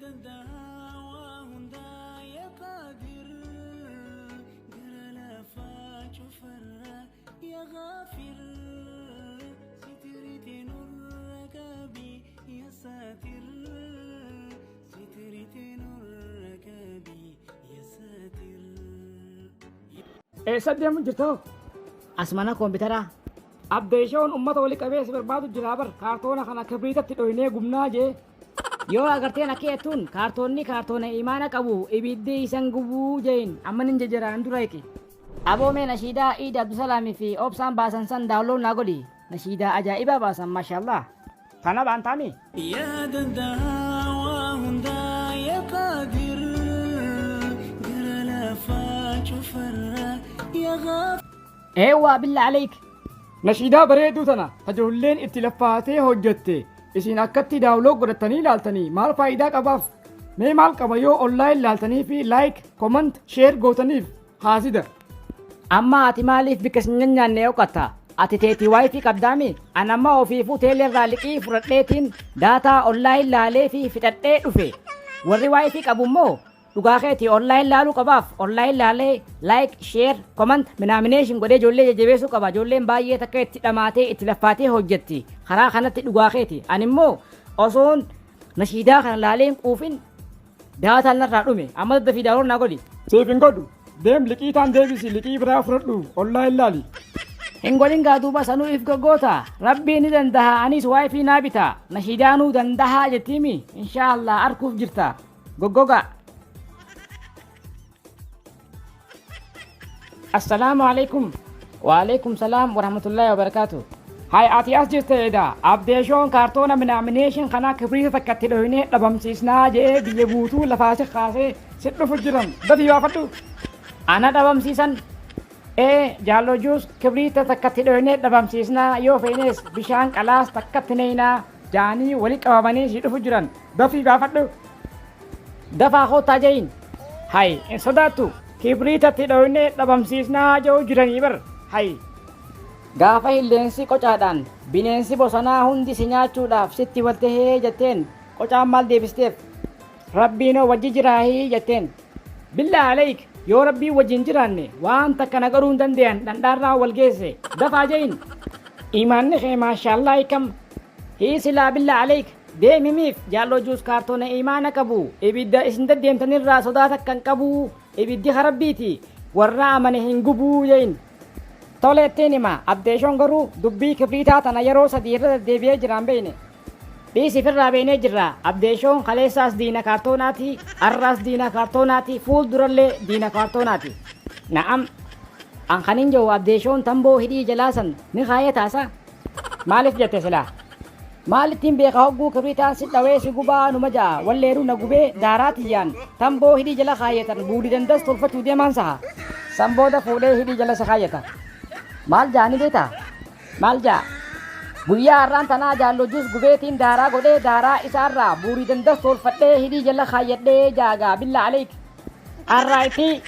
Dandahaa waa hundaa yaa Qaadir, gara lafaa cufarraa yaa Ghaafir, sitiriti nurra qabi yaa Saatir, sitiriti nurra qabi yaa Saatir. Eessa deemu jirta hoo? As mana koompitaraa. Abdeeshoon ummata wali qabee si barbaadu jiraa bar kaartoona kana kibriitatti dhoynee gubnaa jee. Yoo agarteen akka jettuun kaartoonni kaartoona imaana qabu ibiddi isan gubuu jeen amma nin jejeraan dura hiqi. Aboo mee nashiidaa Iid Abdusalaam fi Obsaan baasan san download naa godhi. Nashiidaa ajaa'ibaa baasan mashallah. Kana baantaami? Yaa dandahaa waa hundaa yaa Qaadir, gara lafaa cufarraa yaa Ghaafir. Eewwaa billa aleyk. Nashiidaa bareedduu tana ta joolleen itti laffaatee hojjatte isin akkatti download godhattanii laaltanii maal faayidaa qabaaf? Mee maal qaba yoo online laaltanii fi like, comment, share gootaniif haasida. Amma ati maaliif bikka sin nyanyaanne oqatta? Ati teetii wifi qabdaami? An amma ofiifuu teelerraa liqii fudhadheetiin daataa online laalee fi fixadhee dhufe. Warri wifi qabu immoo Dhugaa keeti online laaluu qabaaf online laalee like share comment minaamination godhee ijoollee jajjabeessuu qaba ijoolleen baay'ee takka itti dhamaatee itti laffaatee hojjetti karaa kanatti dhugaa keeti ani immoo osoon nashiidaa kana laalee hin quufin daataan narraa dhume amma daddafii daawwan naa godhi. Siif hin godhu. Deem liqii taan deebisi liqii biraa fudhadhu online laali. Hin godhin gaa duuba sanuu if goggoota rabbiin ni dandaha anis wifi naa bita nashiidaanuu dandahaa jettiimi inshaallah arkuuf jirta. Goggogaa. Assalaamu alaikum. Wa alaikum salaam wa rahmatullahi wa barakaatu. Hay ati as jirta edaa abdeeshoon kaartoona minaamineeshin kanaa kibriita takka itti dhohinee dhabamsiisnaa je'ee biyya guutuu lafaa si kaasee si dhufu jiran dafii baafadhu. Ana dhabamsiisan. Ee jaalloo juus kibriita takka itti dhohinee dhabamsiisnaa yoo feenees bishaan qalaas takka itti neeynaa jaanii wali qabamanii si dhufu jiran dafii baafadhu. Dafaa koottaa ja'iin. Hay hin sodaattu kibriita itti dhohinee dhabamsiisnaa je'u jiranii bar hay. Gaafa hilleensi qocaadhaan bineensi bosonaa hundi si nyaachuudhaaf sitti wal tahee jetteen qocaan maal deebisteef? Rabbiinoo wajji jiraahii jetteen. Billaa aleyk yoo rabbiin wajji hin jiraanne waan takka na godhuu hin dandeeyan dhandhaarraan wal geesse dafaa ja'iin. Iimaanni kee maashaallahi kam Hii silaa billaa aleyk deem himiif jaalloo juus kaartoona iimaana qabu ibidda isin deddeemtanirraa sodaa takka hin qabuu ibiddi ka rabbiiti warra amane hin gubuu ja'iin. Tole ittiin hima abdeeshoon garuu dubbii kibriitaa tana yeroo 3 irra deddeebi'ee jira hin beeyne. Dhiisi firraa beeynee jirra. Abdeeshoon kaleessaas diina kaartoonaati, arraas diina kaartoonaati, fuul durallee diina kaartoonaati. Na'am. An kanin je'u Abdeeshoon tamboo hidhii jalaa san ni kaayataa sa? Maalif jette silaa? Maalittiin beeka hogguu kibriitaan si dhawee si gubaa numa ja'a walleeruu na gubee daaraa tiyyaan tamboo hidhii jala kaayatan buudi dandas tolfachuu deemaan saha. San booda fuudhee hidhii jala si kaayata. Maal ja'a ni beektaa? Maal ja'a? Guyyaa har'aan tanaa jaallo jus gubeetiin daaraa godhee daaraa isaarraa buurii dandas tolfadhee hidhii jala kaayyadhee jaagaa billa aleyk. Arraayitii.